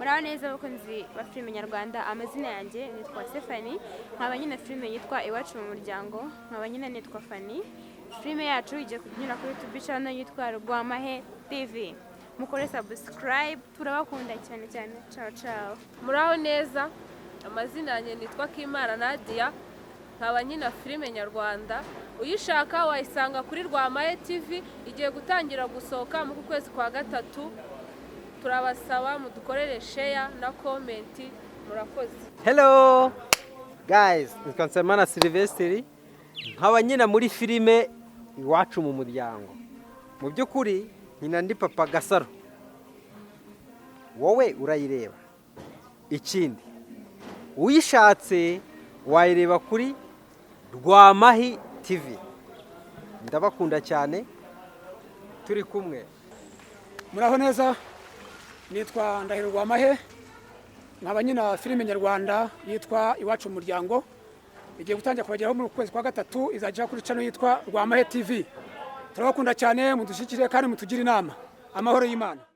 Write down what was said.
Muraho neza abakunzi ba filime nyarwanda. Amazina yanjye nitwa Stephanie, nkaba nyina filime yitwa Iwacu mu Muryango, nkaba nyina nitwa Fanny. Filime yacu igiye kunyura kuri YouTube channel yitwa Rwamahe TV. Mukore subscribe, turabakunda cyane cyane. Ciao ciao. Muraho neza, amazina yanjye nitwa Kimana Nadia, nkaba nyina filime nyarwanda. Uyishaka wayisanga kuri Rwamahe TV. Igiye gutangira gusohoka mu kwezi kwa gatatu. Turabasaba mudukorere share na comment. Murakoze. Hello guys, nitwa Nsabimana Sylvestre, nkaba nyina muri filime Iwacu mu Muryango. Mu by'ukuri nyina ndi papa Gasaro. Wowe urayireba. Ikindi, uyishatse wayireba kuri Rwamahi TV. Ndabakunda cyane, turi kumwe. Muraho neza, nitwa Ndahiro Rwamahe, nkaba nyina filime nyarwanda yitwa Iwacu mu Muryango. Igiye gutangira kubageraho muri uku kwezi kwa gatatu, izajya kuri channel yitwa Rwamahe TV. Turabakunda cyane, mudushyigikire kandi mutugire inama. Amahoro y'Imana.